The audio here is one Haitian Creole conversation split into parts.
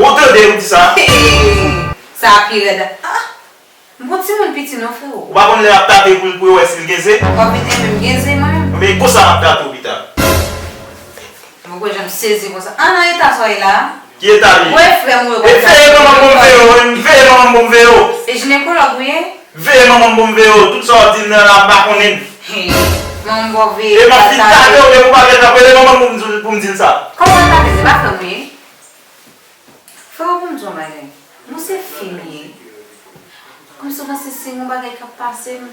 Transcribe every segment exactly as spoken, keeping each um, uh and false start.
Ou tande ou di sa? Sa pi rèd. Ah! M gon timoun piti non, frero. Ou pa konn lè m ap tate pou l, pou yo wè si l gen ze? W ap vin enmen m gen ze mwen menm? Men konsa m ap tate w pita. Mwen kwè jan m sezi konsa. An, nan eta sa w ye la? Ki eta li? Wè frè m ou yo. E veye manman m pou m veye w, wi, m veye manman m pou m veye w. E jinekològ ou ye? Veye manman m pou m veye w. Tout sa w ap di m nan la, m pa konnen. Hey, manman m pou w veye. E m ap fin tate w, depi w pa gen tan, rele manman m pou m di, pou m di l sa. Kòman w ap tate? Se pa frè m ou ye? Frero, pou m di w yon bagay, mwen se fi m ye. Kòmsi w panse si yon bagay k ap pase m,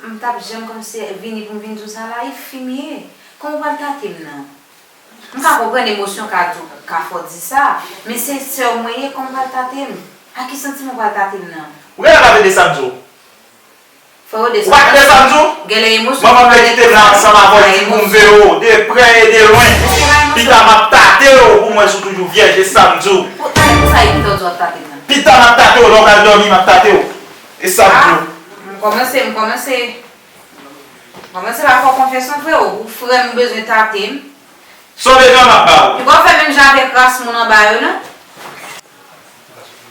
m t ap janm kòmsi vini pou m vin di w sa la, e fi m ye. Kòman w pral tate m nan? M ka konprann emosyon ka di w, ka fè w di sa, men se sè w mwen ye, kòman w pral tate m? A ki santiman w pral tate m nan? Ou genlè pa tande sa m di w. Frero, desann. Ou pa tande sa m di w? Genlè emosyon. Manman m te kite m la ansanm avè w, di pou m veye w de prè e de lwen. Pita m ap tate w pou m wè si w toujou vyèj, e sa m di w. Pou, talè pou sa e pita w di w ap tate m nan? Pita m ap tate w, lè w pral dòmi, m ap tate w. E sa m di w. Ah, m kòmanse, m kòmanse. M kòmanse pa fè w konfyans non, frero. Ou frè m, ou bezwen tate m. Sa w bezwen, m ap ba w. Ou pa fè menm jan avèk ras moun anba yo, non?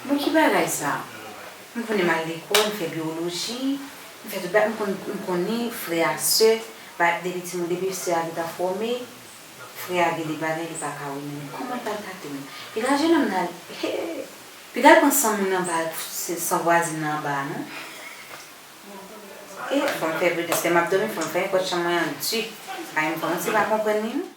Bon, ki bagay sa? M konnen m al lekòl, m fè biyoloji, m fè tout bagay, m konn, m konnen frè a, sè, ba, depi timoun, depi sè a gentan fòme, frè a gen de bagay li pa ka wè nan li. Kòman l pral tate m? Piga jenòm nan, he, piga l pran san moun anba, se san vwazin nan anba a, non? E, fò m fè plis, lè m ap dòmi, fò m fè yon pòt chanm mwen an di. Ay, m kòmanse pa konprann li, non.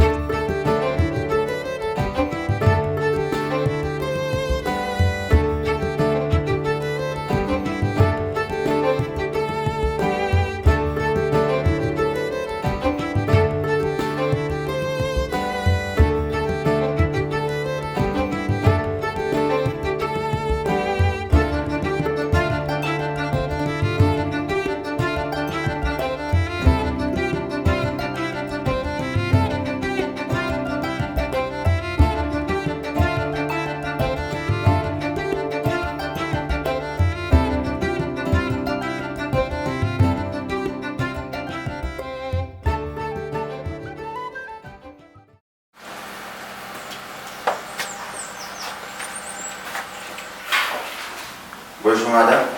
Bonjou, madanm.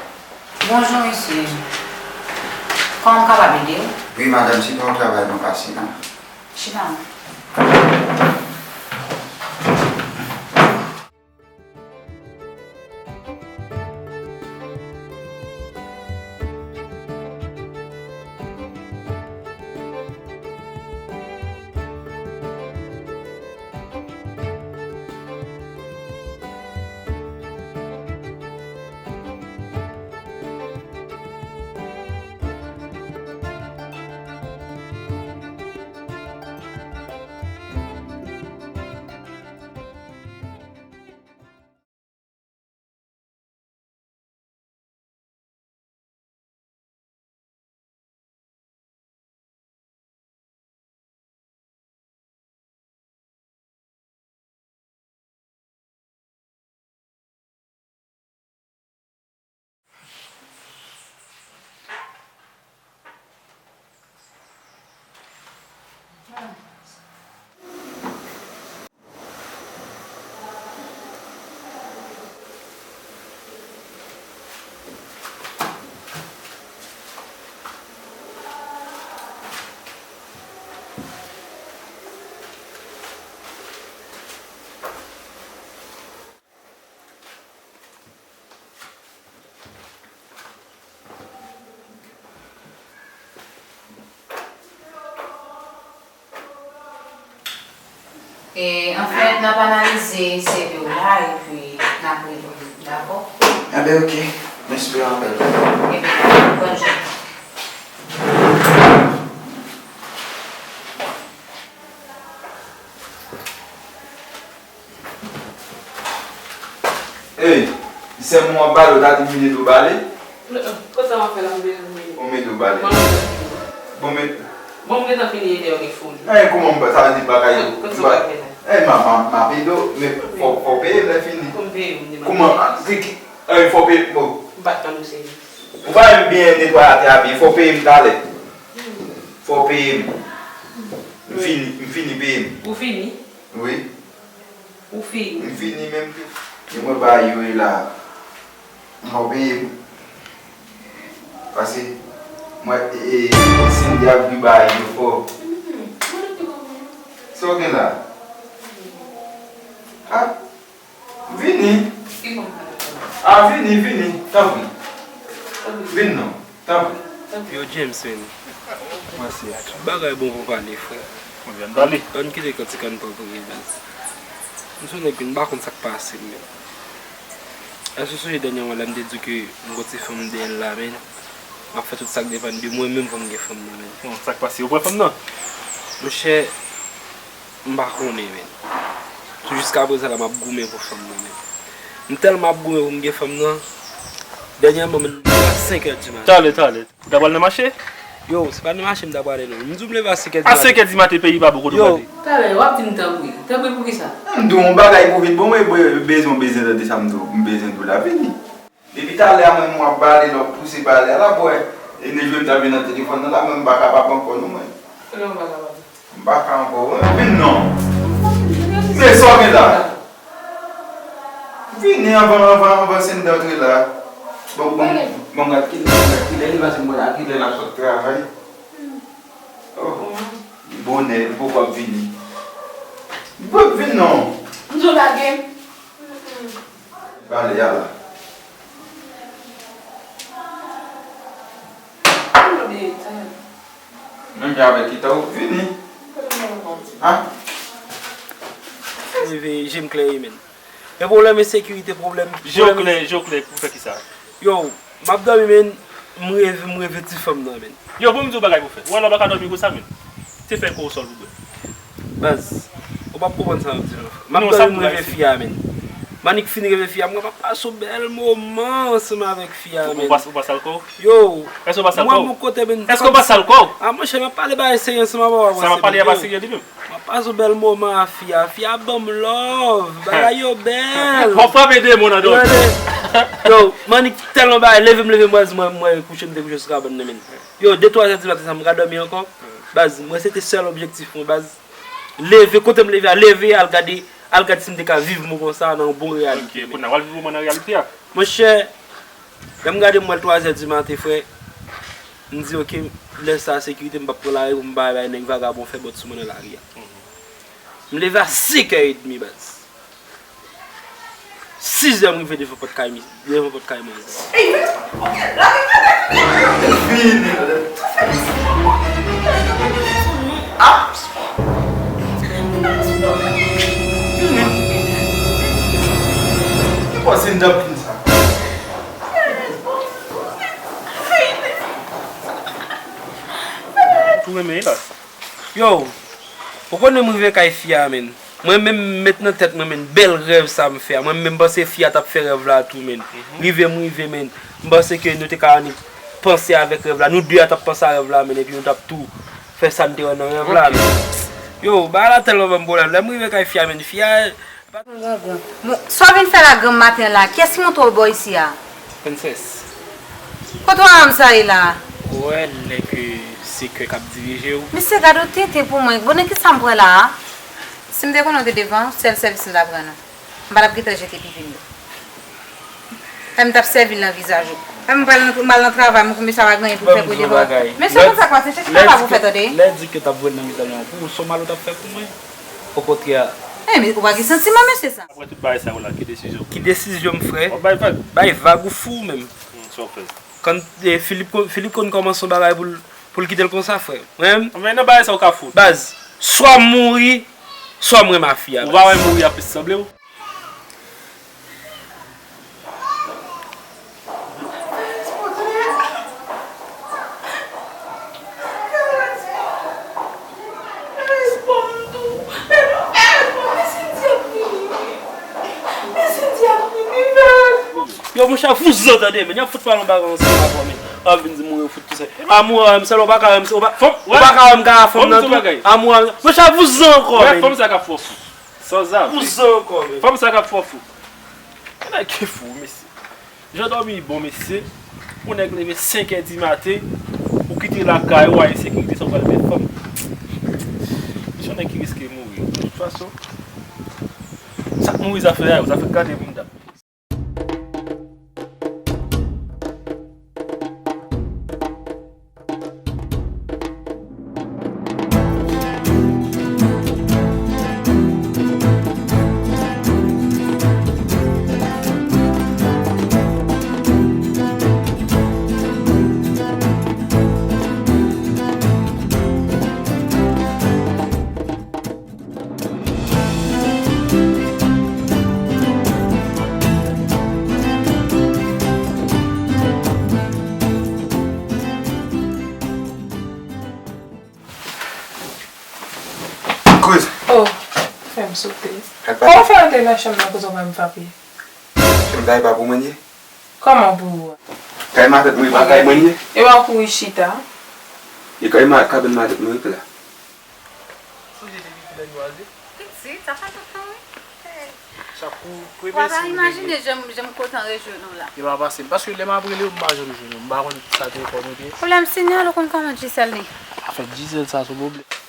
Bonjou, mesye. Kòman m kapab ede w? Wi, madanm, se pa yon travay mwen pase, non. Chita. E, anfèt, n ap analize C V w la, epi n ap rele w, dakò? Enben, oke. M espere anpil. Enben, dakò. Bòn jounen. Ey, sè mwen w ap bale, w ta di m mete dlo bale? Kote sa m ap fè la, m bezwen mete. Ou mete dlo bale. Bon, men. Bon, m gentan fini, e dèyè w gen foli. Ey, kòman m, sa vle di bagay yo. Kote sa w ap fè la? Ey, m ap, m ap, m ap ede w, men fò, fò w peye m lè fini. Kòman m peye w, m demande. Kòman, ki, ki, ey, fò w peye, bon. M pa t tande w serye. Ou pa menm byen netwaye atè a byen, fò w peye m talè. Fò w peye m. M fini, m fini peye m. Ou fini? Wi. Ou fini? M fini menm tou. E mwen ba yo e la. M ap peye. Pase mwen e, e, e Cindy ap vin ba yo fò. Sa w gen la? Ah, vini. Ah, vini, vini. Tanpri. Vin non. Tanpri. Yo, James, men. Mèsi. Tout bagay bon pou pale, frè. Ann kite kantik, ann pran pou baz. M se yon nèg, m pa konn sa k pase, men. Èske w sonje dènyèman lè m te di w ke m gon ti fanm dèyè l la, men? M ap fè tout sa k depann de mwen menm pou m gen fanm nan, men. Bon, sa k pase? Ou pran fanm nan? Monchè, m pa konnen, men. Jiskaprezan la, m ap goumen pou fanm nan, men. M tèlman ap goumen pou m gen fanm nan. Dènyèman, men, m leve a senk è di maten. Talè, talè. Ou ta pral nan mache? Yo, se pa nan mache m ta prale, non. M di w m leve a senk è di maten. A senk è di maten, peyi pa bon, kote w prale? Talè, w ap di m tanpri. Tanpri pou kisa? M di w yon bagay pou vin bon, mwen be-, bezwen, w bezwen tande sa m di w, m bezwen di w la, vini. Depi talè a mwen, mwen ap pale, lè w pouse pale a la, bwè. E ne jwe m t ap jwe nan telefòn nan la, mwen m pa kapab ankò non, mwen. Kòman w pa kapab? M pa ka ankò, mwen. Vin non. Men sa w gen la? Vini anvan, anvan, anvan Cindy antre la. Bon, bon, bon, gad kilè, gad kilè li pase mwen la, kilè l ap sot travay. Oh, li bonè, li poko ap vini. Li poko ap vin non. M di w lage. Pale a la. Menm jan avèk Kita ou vini. Ha? Rive, je m klè wi, men. Men pwoblèm ensekirite, pwoblèm, je w klè, je w klè, pou fè kisa? Yo, m ap dòmi, men, m reve, m reve ti fanm nan, men. Yo, bon, m di w bagay pou fè. Ou wè lè w pa ka dòmi konsa, men. Se fè kò w sòl pou bwè. Baz, ou p ap konprann sa m ap di w, non, frè. M ap dòmi, m reve fi a, men. M annik fin reve fi a, m ap pase yon bèl moman ansanm avèk fi a, men. Ou pa, ou pa sal kò w? Yo, èske w pa sal kò w? Mwen, mon kote, men. Èske w pa sal kò w? A, monchè, m ap pale bagay serye ansanm avè w, sa m ap pale a pa serye li menm. M ap pase yon bèl moman a fi a. Fi a ban m love. Bagay yo bèl. W ap frape demon nan do. Yo, m annik tèlman bagay. Leve m leve, m wè, mwen, mwen kouche, m te kouche sou kabann nan, men. Yo, de twa zè di maten sa, m ka dòmi ankò. Baz, mwen, se te sèl objektif mwen, baz. Leve, kote m leve a, leve, al gade, al gade si m te ka viv mwen konsa nan yon bon reyalite. Ok, kounye a, w al viv mwen nan reyalite a. Monchè, lè m gade m wè l twa zè di maten, frè, m di, ok, lè sa sekirite, m p ap pran lari pou m bay, bay nèg vagabon fè bòt sou mwen nan lari a. M leve a senk è edmi, baz. Sis è m rive devan pòt kay mi, devan pòt kay manzè. Fini. Tou renmen la. Yo, ou konnen m rive kay fi a, men. Mwen menm, m met nan tèt mwen, men, bèl rèv sa m fè a. Mwen menm, m panse fi a t ap fè rèv la tou, men. Rive m rive, men. M panse ke nou te ka annik panse avèk rèv la. Nou de a t ap panse a rèv la, men, epi nou t ap tou fè sa n te wè nan rèv la, men. Yo, bagay la tèlman ban m pwoblèm. Lè m rive kay fi a, men, fi a, Bon, sa w vin fè la granm maten la? Kiyès ki montre w bò isi a? Prensès. Kote w a m sa ye la? Ou wè lè ke se kè k ap dirije w. Mesye, gade w tenten pou mwen. Bon, nan kisa m pran la a? Si m te konnen w te devan, sèl sèvis m ta pran nan. M pa t ap gentan jete pipi m yo. Fè m t ap sèvi l nan vizaj ou. Fè m pral nan, m al nan travay, mwen konn mesye a pa gen anyen pou l fè pou li devan. Men se konn sa k pase, chèche travay pou fè tande. Lè di ke t ap voye l nan vizaj mwen, pou ou, se yon mal ou t ap fè pou mwen. Okontrè. Eh, men ou pa gen santiman, mesye sa. Apre tout bagay sa yo la, ki desizyon? Ki desizyon m, frè? W ap bay vag? Bay vag ou fou menm. Hmm, sa w fè? Kan, eh, Filip ko-, Filip konn kòmanse yon bagay pou l, pou l kite l konsa, frè. Mwen menm. Men nan bagay sa w ka fout. Baz, swa m mouri, swa m renmen a fi a, baz. Ou pa wè mouri a plis sanble w? Yo, monchè, vouzan tande, men. Y ap fout pale yon bagay ansanm avè w, men. W ap vin di m ou fout tou sa. Amou a, m sèl, ou pa ka, ou pa, ou pa ka, m ka fanm nan tou. Amou a, monchè, vouzan ankò, men. Fanm sa k ap fè w fou. Sanzave. Vouzan ankò, men. Fanm sa k ap fè w fou. Nèg ki fou, mesye. Jan dòmi bon, mesye. Yon nèg leve senk è di maten, ou kite lakay ou a ensekirite, sa w pral met fanm. Se yon nèg ki riske mouri. De tout fason, sa k mouri zafè a yo, zafè gade moun dam. Sote. Kòman w fè antre nan chanm nan kote w pa menm frape? Chanm sa e pa pou mwen ye? Kòman pou ou a? Kay matant mwen e pa kay mwen ye? E w ap kouri chita. E kay ma, kabann matant mwen ret la. Sonje depi kilè nou al de? Piti, sa fè lontan wi. Sa pou premye si nou imajine jan m, jan m kontan rejwenn ou la. Yo pa pase m, paske lè m ap rele w, m pa janm jwenn ou. M pa konn sa telefòn ou te. Pwoblèm sinyal, ou konn kòman Gisèle ye. Afè Gisèle sa se pwoblèm.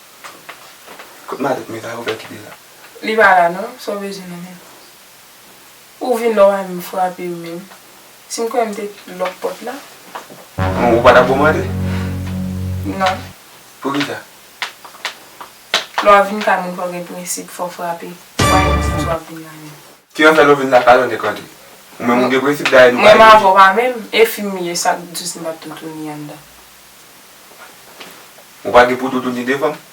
Kot matant mwen sa yo fè kite la? Li pa la non, sa w bezwen nan men l? Ou vin la w pa menm frape w menm. Si m kwè m te lòk pòt la. Bon, ou pa t ap bombarde? Non. Poukisa? Lè w ap vin kay moun fò w gen prensip, fò w frape. Ou pa gen prensip si w ap vin la menm. Ki afè lè w vin la kalònèk antre? Ou menm ou gen prensip dayè nou pa gen. Mwen m avè w pa menm, e fi m ye, sa k di w si m pa t toutouni anndan? Ou pa gen pou toutouni devan m?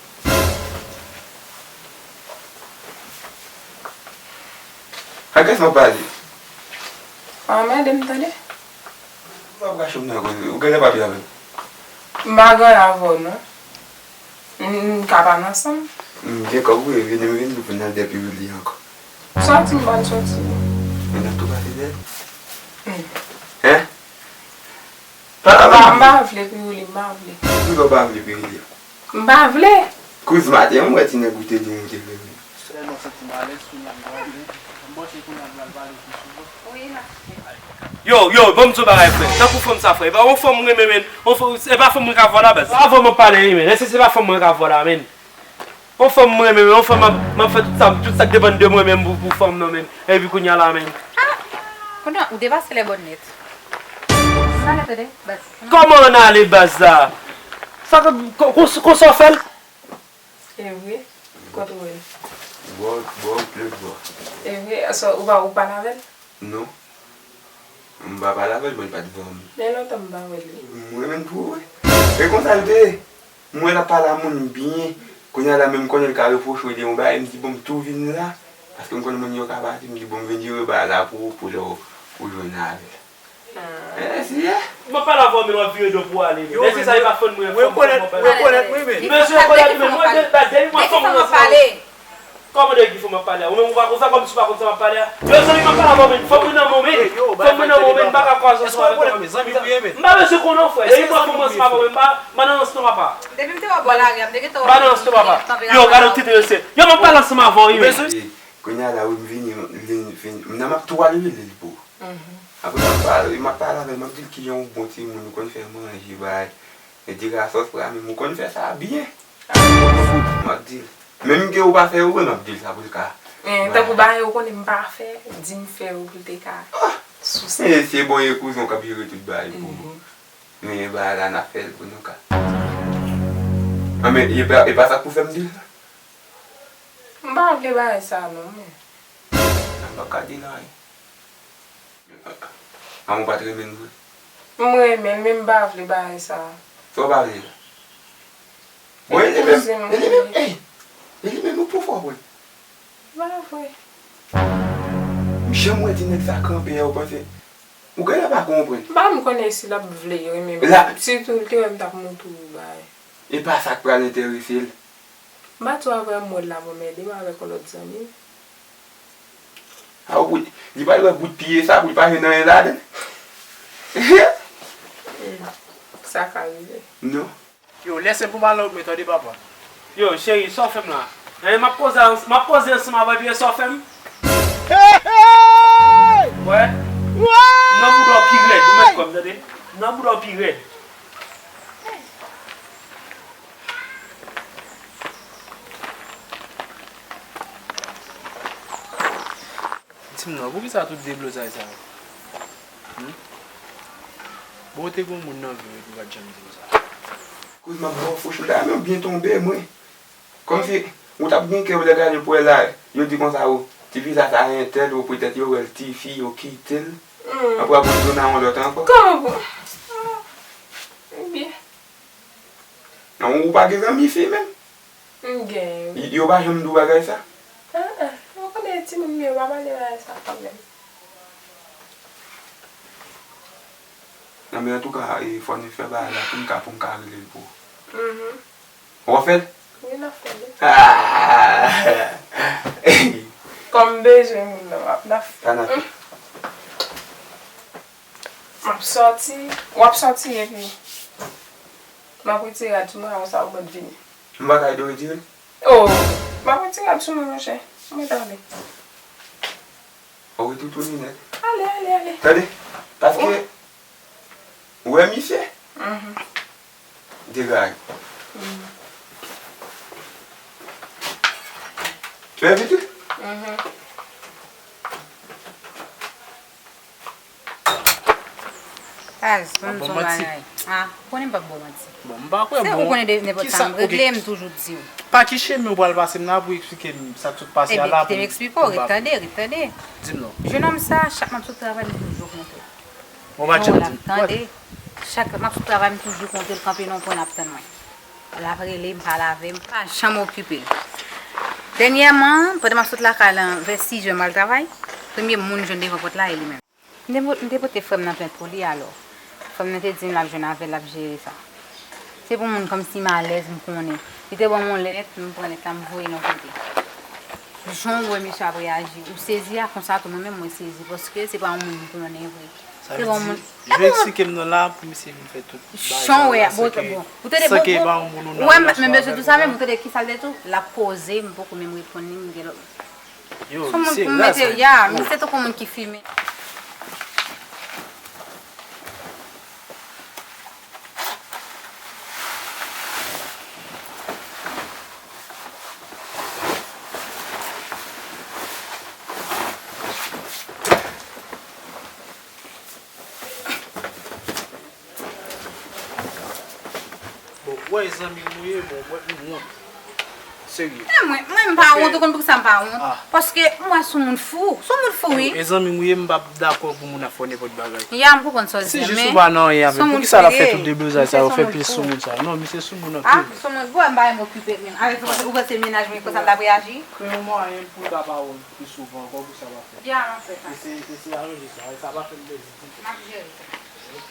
Ak kiyès m ap pale? Pa anmède m tande. Ou pa pran chanm nan koze, ou genlè pa byen avè m. M pa gen anyen avè w non. M, m ka pa nan sanm. M gen kòb wi, vini m vin pou n al dèyè Pirili ankò. Sòti m pa n sòti. Men n ap tou pase dèyè l. Hmm. Hein? M pa, m pa vle Pirili, m pa vle. Poukisa w pa vle Pirili a? M pa vle. Kouz maten an, m wè ti nèg ou te di m ou te vle menm. Sèlman santi m alèz kounye a m pral vle. M panse kounye a m pral pale pi souvan. Wi, m ap Yo, yo, ban m di w bagay, frè. Tankou fanm sa, frè. E pa yon fanm m renmen, men. Yon fanm, e pa fanm mwen ka vòlè a baz. Avan m ap pale, wi, men. Èske se pa fanm mwen ka vòlè a, men? Yon fanm m renmen, men. Yon fanm m ap, m ap fè tout sa, tout sa k depann de mwen, men, pou, pou fanm nan, men. Epi kounye a la, men. Ah! Kounye a, ou depase lè bòn nèt. Sa nèt, tande, baz. Kòman ann ale, baz la? Sa ke, ko-, ko-, konsa w fè l? E vre? Kote w wè l? Bò, bò, lòt bò. E vre? Sa, ou pa, ou pale avè l? Non. M pa pale avè l, bon, li pa t vann. Men lontan m pa wè l wi. M renmen l pou ou wi. E konsa l te ye. M wè l ap pale a moun byen. Kounye a la menm m konnen l ka repwoche w de yon bagay, m di bon m tou vin la. Paske m konnen moun yo ka pati, m di bon m vin jere bagay la pou ou, pou lè w, ou jwenn avè l. Ah. Eh, si, eh. M ap pale avè w, men w ap vire do pou w ale. Yo, men si sa e pa fanm mwen, fanm mwen, fanm mwen. Rekonèt wi, men. Mesye, rekonèt wi, men mwen, de, ba, depi mwen fanm mwen nan. Kòman de ki fò m ap pale a? Ou menm ou pa konn sa, kòm si w pa konn sa m ap pale a. Yo, zanmi, m ap pale avè w, men. Fanm mwen nan men w, men. Fanm mwen nan men w, men. M pa ka kwè w ansanm avè w. Zanmi, zanmi, zanmi. M pa bezwen konnen w, frè. Depi mwen fanm mwen ansanm avè w, men. M pa, m pa nan ansanm, papa. Depi m te wè w bò lari a, m te gentan wè. M pa nan ansanm, papa. Yo, gade w tete mesye. Yo, m ap pale ansanm avè w, wi, men. Kounye a la, wi, m vini, m vini, m nan m ap tou ale rele l pou ou. Apre m ap pale, m ap pale avè l, m ap di l kijan ou bon timoun, ou konn fè manje, bay. Etsetera, sòs ramen, ou konn fè sa byen. M ap di l. Menm ke ou pa fè yo vre, m ap di l sa pou l ka. Men, tankou bagay ou konnen m pa fè, di m fè yo pou l te ka souse. Men se bon, e kouzin w k ap jere tout bagay pou ou. Men bagay la n ap fè l pou nou ka. Anben, e pa, e pa sa k pou fè m di l sa? M pa vle bagay sa non, men. M p ap ka di l anyen. An ou pa t renmen l vre? M renmen l, men m pa vle bagay sa. Sa w pa vle la? Bon, e li menm, e li menm, ey! E li menm, ou pran fò vre. M pa vre. M janm wè ti nèg sa kanpe a, ou panse, ou genlè pa konprann. M pa menm konnen si l ap vle renmen m. Sitou l te wè m t ap montre w bagay. E pa sa k pral enterese l. M pa t wè avè m wè l la, bon, m ede m avèk yon lòt zanmi m. A wi, li pral wè bout pye sa, pou li pa jwenn anyen ladan l. Hmm, sa ka rive. Non. Yo, lèse m pou m al nan wout mwen, tande, papa. Yo, cheri, sa w fè m la? Hein, m ap koze, m ap koze ansanm avè w, epi sa w fè m? Hey, hey! Wè? Nan bouda w pi rèd, ou mèt kwè m, tande? Nan bouda w pi rèd. Di m non, poukisa tout deblozay sa yo? Hmm? Bon, ou te gen yon moun nan vi w epi w pa t janm di m sa. Kouz m ap ba w fouch la, men w byen tonbe, mwen. Kòmsi, ou t ap gen kè w lè gade pou wè la, yo di konsa, o, tifi sa, sa entèl, o, petèt yo wè l tifi, yo kite l. Hmm. Apre, apre, yo nan yon lòt ankò. Kòman pou? Ah, byen. Non, ou pa gen zanmi fi menm? M gen, wi. Yo pa janm di w bagay sa? Ah, ah. Ou konnen timoun m yo pa pale bagay sa kanmenm. Non, men antouka, e, fò n fè bagay la pou m ka, pou m ka rele l pou ou. Mhm. W ap fè l? Wi, n ap fè l, wi. Ah! Jwenn moun nan, m ap, n ap. Kana. M ap sòti, w ap sòti epi m ap retire rad sou mwen, apre sa ou mèt vini. M pa ka ede w retire? Oh, m ap retire rad sou mwen, monchè. Ou mèt ale. Ou retounen nèt. Ale, ale, ale. Tande, paske ou wè misye? Mhm. Degaje. Mhm. Tu as vu tout? Mhm. Paz, ban m di w yon bagay. Ah, ou konnen m p ap ba w manti. Bon, m pa kwè. Se ou konnen de nenpòt sa m regle, m toujou di w. Pa ki chemen w pral pase m nan pou eksplike m sa k sot pase a la? Ebyen, kite m eksplike w, ret tande, ret tande. Di m non. Jennonm sa, chak m ap sot travay, m toujou konte l. Bon, pa janm di m. Tande, chak m ap sot travay, m toujou konte l, kanpe nan yon kwen, l ap tann mwen. L ap rele m, pale avè m, pa janm okipe l. Dènyèman, pandan m ap sot lakay lan, vè sis è, m al travay, premye moun m jwenn devan pòt la, e li menm. M te, m te pote frè m nan plent pou li, alò, frè m nan te di m l ap jwenn avè l, l ap jere sa. Se pou moun kòmsi m alèz, m konnen. Li te ban m yon lèt, m pran lèt la, m voye l yon kote. Jan w wè misye ap reyaji, ou sezi a, konsa tou mwen menm mwen sezi, paske se pa yon moun m konnen vre. Sa vle di, jan w eksplike m nan la, pou misye vin fè tout bagay sa la, san ke, san ke pa yon moun ou nan relasyon avè l konsa. Ou tande, bon, ou wè, m bezwen di w sa menm, ou tande kisa l te di w? L ap poze, m poko menm reponn li, m gen lòt. Yo, misye raz, man. Ya, misye tankou moun ki fimen. Bon, w wè zanmi m ou ye, bon, mwen, m wont. Serye. E mwen, mwen m pa wont, ou konn poukisa m pa wont? Ah. Paske m wè se yon moun fou. Se yon moun fou, wi. E zanmi m ou ye, m p ap dakò pou moun ap fè w nenpòt bagay. Ya, m konprann sa w di a, men se yon moun fou li ye. Si jis ou pa nan anyen avè l, poukisa l ap fè tout deblozay sa yo, fè pil sou moun sa yo? Non, misye sou moun anpil. Ah, se yon moun, bon, m pa menm okipe menm. Avèk ou panse, ou panse mennaj mwen konsa l t ap reyaji? Kreye yon mwayen pou l ka pa wè w pi souvan ankò, poukisa l ap fè? Ya, m ap fè sa. Eseye, eseye aranje sa, sa pa fè m plezi ditou. M ap jere sa. Ok.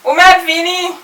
Ou mèt vini.